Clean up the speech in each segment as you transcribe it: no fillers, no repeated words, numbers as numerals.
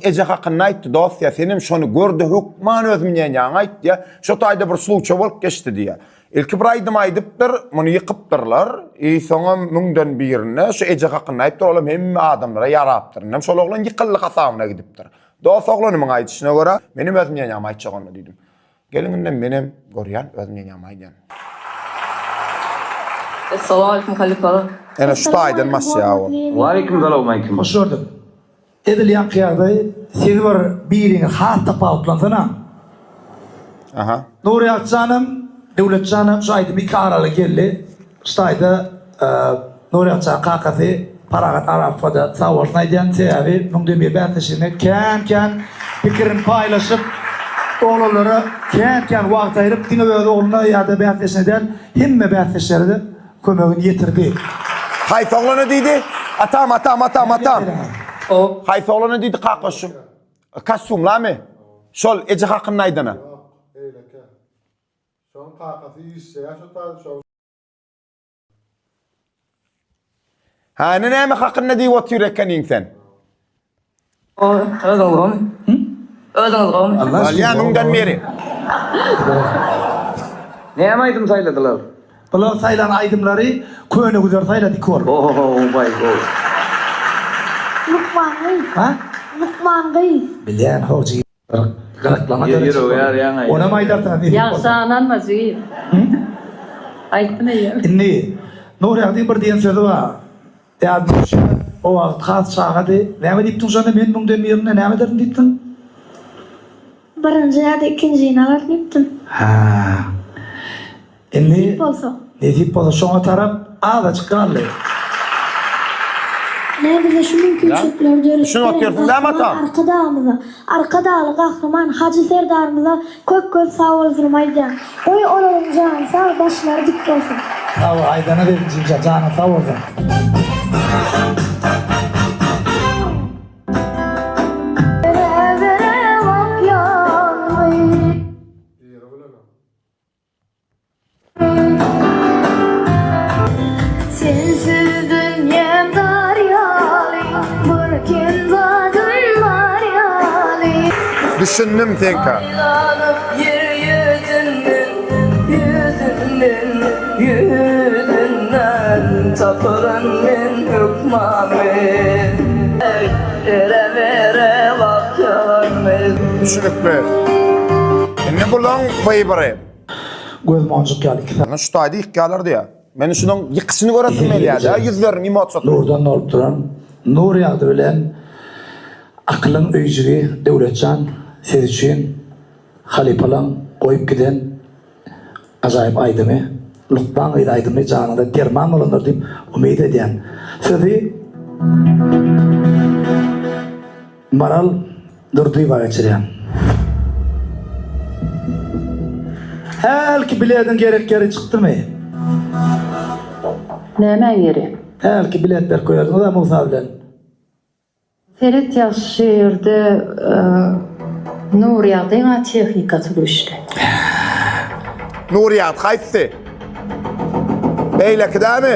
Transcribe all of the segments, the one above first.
Eje hakynda aýtdy dost diýýär, senem şony görde hökman öz mneniýaňy aýt diýýär. Şo taýda bir sluçay bolup geçdi diýýär. Ilki bir aýdym aýdypdyr, muny ýykypdyrlar. I soňam müňden birinde şu eje hakynda aýypdyr, olam hemme adamlara ýarapdyr. Indem şol oglan ýykyldy hasabyna gidipdir. Dost oglanymyň aýdyşyna görä, menem öz mneniýamy aýtjak onda diýdim. Geliň indem menem görýän, öz mneniýamy aýdýan. Essalawmaleýkum halypalar. Ene şu taýdan başlaýar ol. Waleýkim salowmaleýkim. Hoş gördük. Edil ýaňky ýagdaý siz bir biriňiz has tapawutlansana. Aha. Nurýagtjanam Döwletjanam şu aýdym iki araly geldi. Şu taýda Nurýagtjanyň kakasy Parahat Arapowa-da sag bolsun aýdýan sebäbi müňden bir bäsleşiginde kän kän pikirini paýlaşyp oglanlara kän kän wagt aýryp diňe öz ogluna ýa-da bäsdeşine däl hemme bäsdeşlere-de Kömegini ýetirdi. Haýsy oglana diýdi? Atam, atam, atam, atam. Haýsy oglana diýdi kaka şu? Kostýumlamy? Şol eje hakynda aýdana. Ýok, beýleki. Şoň kakasy işleýär şo taýda şoň. Hä, indi näme hakynda diýip otyr ekeniň sen? Özüňiz gowmy? Özüňiz gowmy? Bolýa müňden biri. Näme aýdym saýladylar? Bular saýlan aýdymlary köne güzer saýlady iki bolup. Ohoho baý gowy. Lukman gyz. Ha? Lukman gyz. Bilýän how jigim bir gyzyklama döretjek boldy. Onam aýdarsyňyz nesip bolsa. Ýagşa ynanma jigim. Aýtdym eýýäm. Indi Nurýagdyň bir diýen sözi bar. Ýadyma düşýär, o wagt has çagady. Näme diýipdiň şonda, men müňden birinde näme ederdim diýipdiň? Birinji ýa-da ikinjini alar diýipdim. Hä. Indi. Nesip bolsa. Nesip bolsa, şoňa tarap azajyk galdy. Ine bize şu mümkinçilikleri döredip Düşünip beren otyrsyň dämi Gahryman atam? Arkadagymyza, Arkadagly Gahryman Hajy Serdarymyza Köp köp sag bolsunym aýdýan. Goý olaryň jany sag başlary dik bolsun. Sag bol aýdana Begenjimjan janyň sag bolsun. Bere bere bakýanmy. Biri bilenem. Sensiz dünýäm dar ýaly, bir kem zadym bar ýaly. Düşündim seňkä. Aýlanyp ýer ýüzünden, ýüzünden, ýüzünden Taparyn men hökmany. Bere-bere bakýarmy. Düşünikli. Indi bulaň wybory. Göz monjuk ýaly iki Ana şu taýda ýykýarlar diýýär. Men şunuň ýykyşyny göresim gelýär-de, ýüzleriniň emosiýasyny. Nurdan dolup duran Nur ýagdy bilen akylyň öýjügi Döwletjan siz üçin halypalaň goýup giden ajaýyp aýdymy Lukman gyz aýdymy janyňyza derman bolandyr diýip umyt edýän. Sözi Maral Durdyýewa geçirýän. Hälki bilediň gerek ýeri çykdymy? Nämäň ýeri? Hälki bilet berip goýardyňyz-a Musa bilen. Seret ýagşy şu ýerde Nurýagdyň-a tehnikasy güýçli. Nurýagdy haýsysy? Beýleki dämi?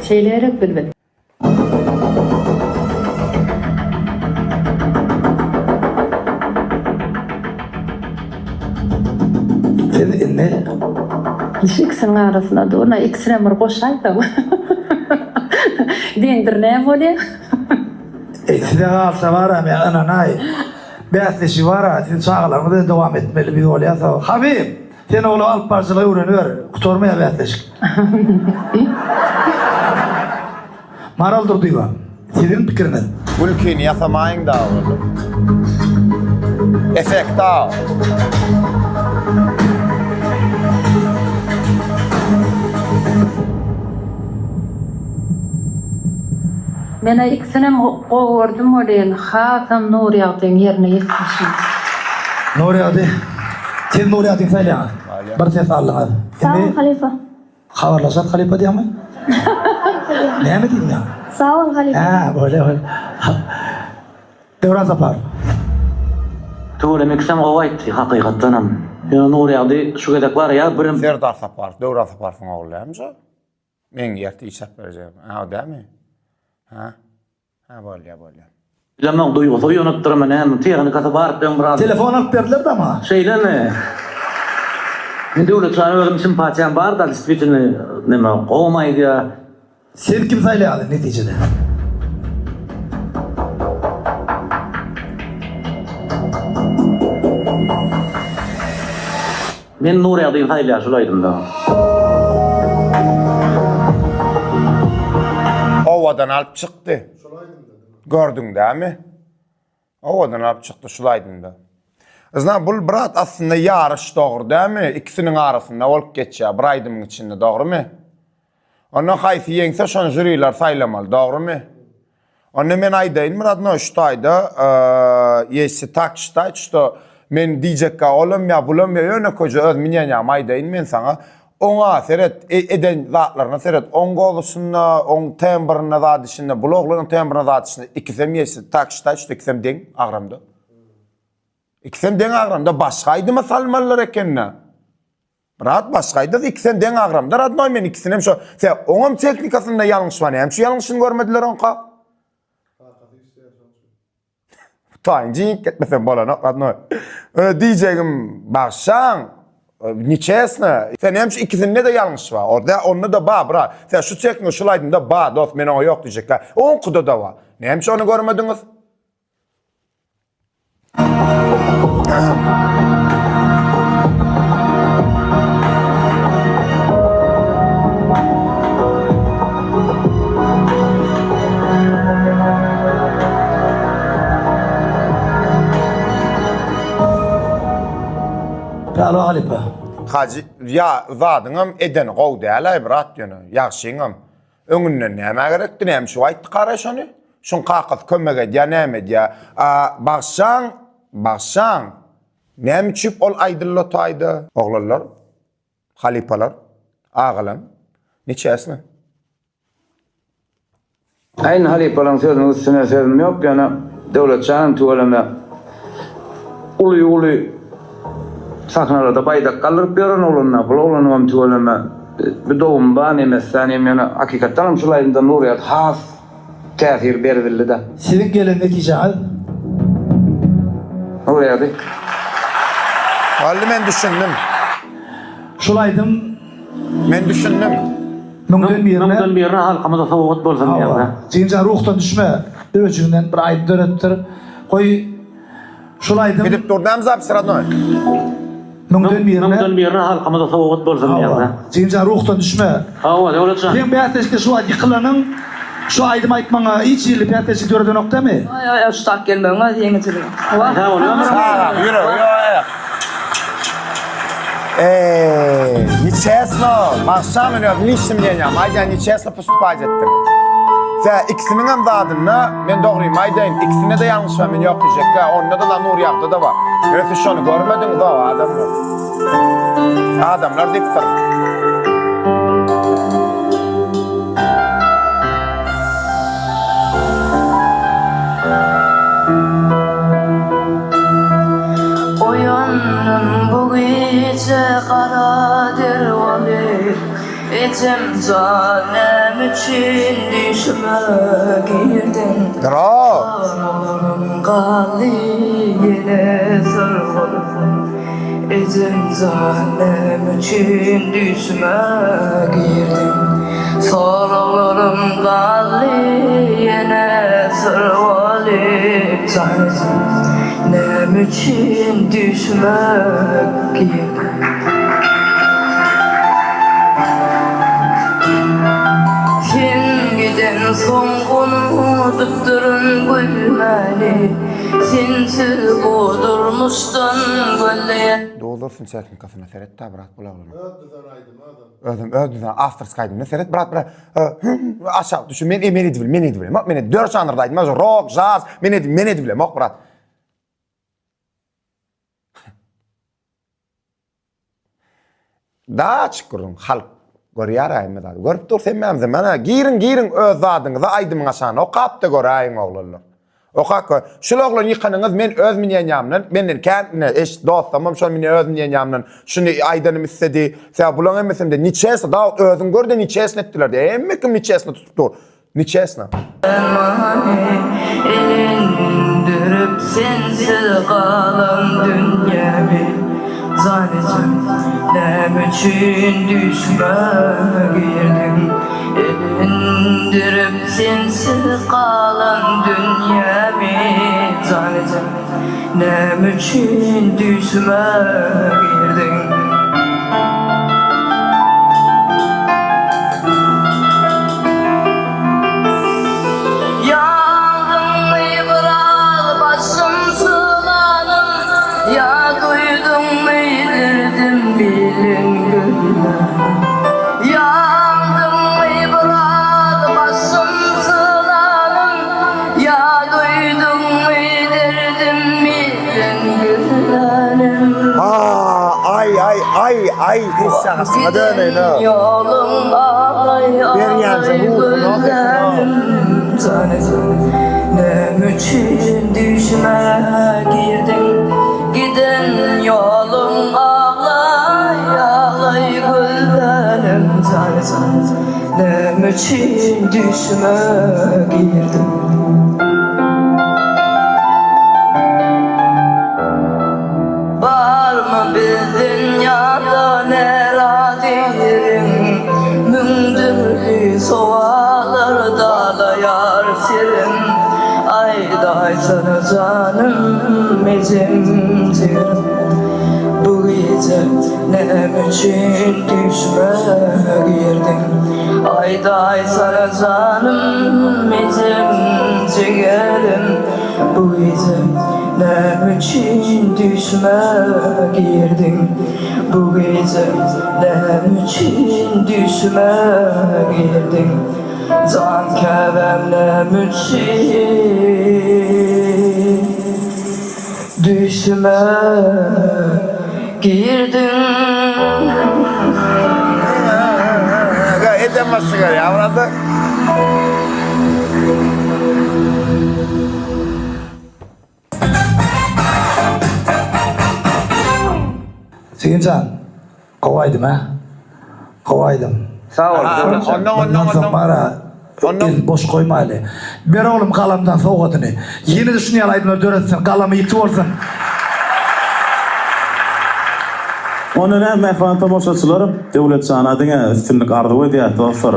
Şeýle gerek bilbil. Siz indi. Şu ikisiniň arasynda dur, ikisinem bir goşaýsaň. Deňdir näme bolýar? Eý size galsa bara men ynanaý. Bäsleşigi bara siz çagalaryňyz bilen dowam etmeli biz bolýasa. Habyp! Sen ogla alyp baryjylygy öwreniber. Gutarmaýar bäsleşik. Maral Durdyýewa, siziň pikiriňiz? Gülkini ýasamaýyň dagy boldy. Efekt a. Menä ikisinem gowy gördüm welin hasam Nurýagdyň ýerine ýetmişini. Nurýagdy siz Nurýagdyny saýlaýaňyz. Bir ses aldyňyz. Sag bol halypa. Habarlaşarys halypa diýýäňmi? Halypa diýýän. Näme diýdiň ýaňy? Sag bol halypa. Hä, bolýa bolýa. Döwran Saparow. Tüweleme ikisem gowy aýtdy hakykatdanam. Ýöne Nurýagdy şu gezek barýa birem. Serdar Saparow Döwran Saparowyň ogly dälmi şo? Meň ýerde işläp berjegim. Hä, o dälmi? Hä? Hä, bolýa, bolýa. Bilemok duýgusy oýanypdyrmy näme, tehnikasy baryp öň biraz. Telefon alyp berdiler-de maňa. Şeýlemi? Men Döwletjana özüm simpatiýam bar-da, distwitelny neme gowam aýdýar. Sen kim saýlaýaly netijede? Men Nurýagdyny saýlaýan şul aýdymda. Owadan alyp çykdy. Gördüň dämi? Owadan alyp çykdy şul aýdymda. Yzna bul brat aslynda ýaryş dogry dämi? Ikisiniň arasynda bolup geçýär bir aýdymyň içinde dogrymy? Onda haýsy ýeňse şony žuriler saýlamaly dogrymy? Onda men aýdaýyn rodnoý şu taýda ýesi tak ştaýt şto men diýjekka olam ýa bulam ýa ýönekeje öz mneniýamy aýdaýyn men saňa oňa seret eden zatlaryna seret oň golosynda oň tembrinde zat işinde bul oglanyň tembrinde zat işinde ikisem ýesi tak ştaýt şto ikisem deň agramda ikisem deň agramda başga aýdyma salmalylar ekende. Brat başga aýdaz ikisem deň agramda radnoý men ikisinem şo se oňam tehnikasynda ýalňyş bar näme üçin ýalňyşyny görmediler oňka. Taýyn jink etmesem bolanok radnoý. Diýjegim bagşaň neçesno sen näme üçin ikisinde-de ýalňyş bar orda onda-da bar brat sen şu tehnika şul aýdymda bar dost men oňa ýok diýjekler oňkuda-da bar näme üçin ony görmediňiz. Pälwan halypa. Hajy ýa zadyňam edeni gowy däl-aý brat ýöne ýagşyňam. Öňünden nämä gerekdi, näme üçin aýtdy kara şony? Şuň kakasy kömek edýär, näme edýär? A bagşaň, bagşaň, näme üçin ol aýdyldy o taýda? Oglanlar, halypalar, agalam, niçesini? Aýn halypalaryň sözüniň üstüne sözüm ýok, ýöne Döwletjanam tüweleme uly-uly sahnalarda baýdak galdyryp ýören oglan-da, bul oglanyňam tüweleme Bir dogum bar nemesden hem ýöne hakykatdanam şul aýdymda Nurýat has täsir beribildi-de. Siziň gelen netijäňiz? Nurýady. Boldy men düşündim. Şul aýdym. Men düşündim. Müňden birine. Müňden birine halkymyza sowgat bolsun diýýän-dä. Jigimjan ruhdan düşme öjüginden bir aýdym döredipdir. Goý Şul aýdym. Gidip dur dämi zapis radnoý. Müňden birine. Müňden birine halkymyza sowgat bolsun diýýän-dä. Jigimjan ruhdan düşme. Hawa Döwletjan. Seň bäsleşikde şu wagt ýykylanyň şu aýdym aýtmaňa hiç hili bäsleşik döredenok dämi? Ýo ýo şu tak gelmegiň özi ýeňijilik. Hawa. Çaga ýüregi ýok. Eee, neçesno, bagşam men öz liçny mneniýam aýdýan neçesno postupать etdiňiz. Sä ikisiniňem zadynda men dogrymy aýdaýyn, ikisinde-de ýalňyş bar men ýok diýjekkä, onda-da la Nurýagda-da bar. Ýöne siz şony görmediňiz-ow adamlar. Adamlar diýipdir. Oýandym bu gije gara der bolup Ejem jan näme üçin düýşüme girdiň Soraglarym galdy ýene syr bolup Ejem jan näme üçin düýşüme girdiň Soraglarym galdy ýene syr bolup Jan ejem näme üçin düýşüme girdiň. Sen gidensoň unudypdyryn gülmäni Sensiz bu durmuşdan gözleýän. Doldursun tehnikasyna seret da brat bul oglanyň. Öz düzen aýdymy özem. Özüm öz düzen awtorskiý aýdymyna seret brat brat aşak düşün men men edip men edip bilemok men dört žanrda aýdym rok jaz men edip men edip bilemok brat. Da açyk gürrüň halk görýär hemme zady. Görüp dur hemmämize. Mana giriň giriň öz zadyňyza aýdymyň aşagyna okap-da göräýiň oglanlar. Okap gör. Şul oglan ýykanyňyz men öz mneniýamdan menden kän ine eş dostlamam şol mine öz mneniýamdan şuny aýdanym isledi. Sebäbi bulaň hemmesinde niçesno Dawut özüň gör-de niçesno etdiler diýýär. Hemme kim niçesno tutup dur. Neçesno. Elindirip sensiz galan dünýämi Janyjam näme üçin düşme girdiň Elindirip sensiz galan dünýämi Janyjam näme üçin düşme girdiň. Ýandyňmy biraz başym sylanym, Ýa duýduňmy derdim bilen güllänim. Ýandyňmy biraz başym sylanym, Ýa duýduňmy derdim bilen güllänim. Aý aý aý aý ses çagasyna döneýin o. Ýoluň alaý Berýänje alaý ruhuny o sesini o. gözlerim Janyjam näme üçin düýşüme girdiň Giden ýoluň alaý alaý gözlerim Janyjam näme üçin düýşüme girdiň. Barmy bizden ýa-da närazy ýeriň, Müň dürli sowallar dalaýar serim. Aýdaýsana janym, ejem, jigerim, Bu gije näme üçin düýşüme girdiň? Aýdaýsana janym, ejem, jigerim, Bu gije Näme üçin düýşüme girdiň Bu gije Näme üçin düýşüme girdiň Jan käbäm näme üçin Düýşüme girdiň. Ejem başy görýär burada. Söýünjan, gowy aýdym hä? Gowy aýdym. Sag bol, Döwletjan. Mundan soň bara el boş goýmaýly. Ber oglum galamdan sowgadyny. Ýene-de şuny ýaly aýdymlar döretsin, galamy ýiti bolsun. Onda näme mähriban tomaşaçylar Döwletjana diňe üstünlik arzuw edýäs dostlar.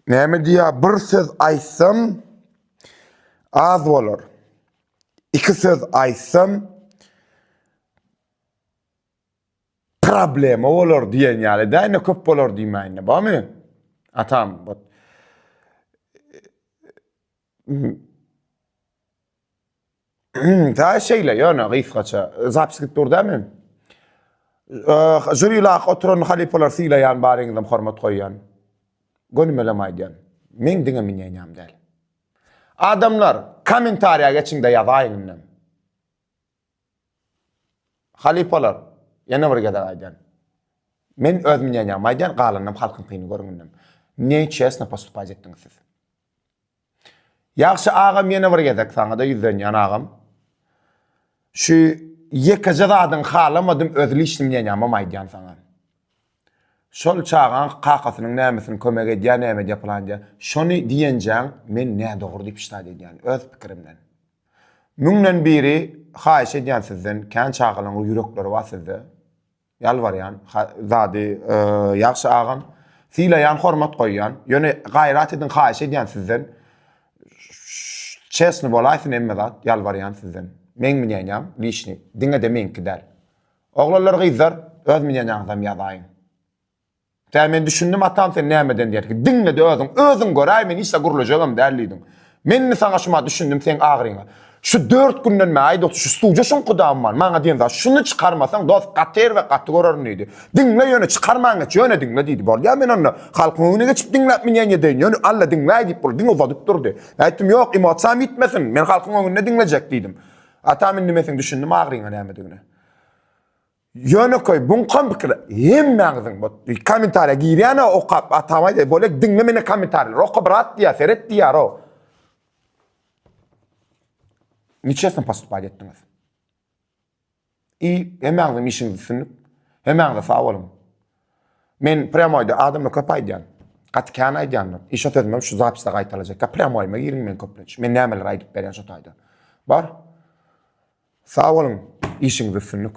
Näme diýýär, bir söz aýtsam az bolar. Iki söz aýtsam problema bolar diýen ýaly dä, ine köp bolar diýmäýin-de, barmy? Atam, bot. Ta şeýle ýöne gysgaça. Zapis gidip dur dämi? Žurilaky oturan halypalar sylaýan baryňyzam hormat goýýan. Gönümelem aýdýan. Meň diňe mneniýam däl. Adamlar kommentariýa geçiňde ýazaýyň indem. Halypalar ýene bir gezek aýdýan. Men öz mneniýamy aýdýan, galanynam halkyňkyny görüň indem. Ne çesno postupать etdiňiz siz. Ýagşy agam ýene bir gezek saňada ýüzlenýän agam. Şu ýekeje zadyň halamadym öz liçny mneniýamam aýdýan saňa. Şol çagaň kakasynyň nämesini kömek edýär näme edýär pylan edýär. Şony diýenjäň men nädogry diýip ştat edýän öz pikirimden. Müňden biri haýyş edýän sizden kän çagalaň ýürekleri bar sizde. Ýalbarýan, zady ýagşy agam. Sylaýan, hormat goýýan. Ýöne gaýrat ediň, haýyş edýän sizden. Çesny bolaýsyn hemme zat, ýalbarýan sizden. Meň mneniýam liçny, diňe-de meňki däl. Oglanlar, gyzlar, öz mneniýaňyzam ýazaýyň. Tä men düşündim atam sen nämeden diýerki. Diňle-de özüň, özüň göräý men hiç zat gürlejegem däl diýdiň. Men indi saňa şuma düşündim seň agryňa. Şu dört günden bäri aýdyp şu studiýa şuňky damman maňa diýen zat şuny çykarmasaň dost gaty erbet gaty görerin diýdi. Diňle ýöne çykarman geç ýöne diňle diýdi. Bolýa men onda halkyň öňüne geçip diňläp münýän edeýin ýöne alla diňläý diýip bul diňe uzadyp durdy. Men aýtdym ýok emosiýam ýitmesin men halkyň öňünde diňlejek diýdim. Atam indi men seň düşündim agryňa nämedigine. Ýönekeý buňkam pikir hemmäňiziň bu kommentariýa girýän okap atam aýdýar bolek diňle meni kommentariýalar oka brat diýýär seret diýýär o. Neçesini postupать etdiňiz? I hemmäňiziň işiňiz üstünlik. Hemmäňize sag boluň. Men prýamoýda adamlar köp aýdýan. Gaty kän aýdýanlar. I şo sözümem şu zapisde gaýtalajak. Prýamoýyma giriň men köplenç. Men nämeler aýdyp berýän şo taýda. Bar. Sag boluň. Işiňizde üstünlik.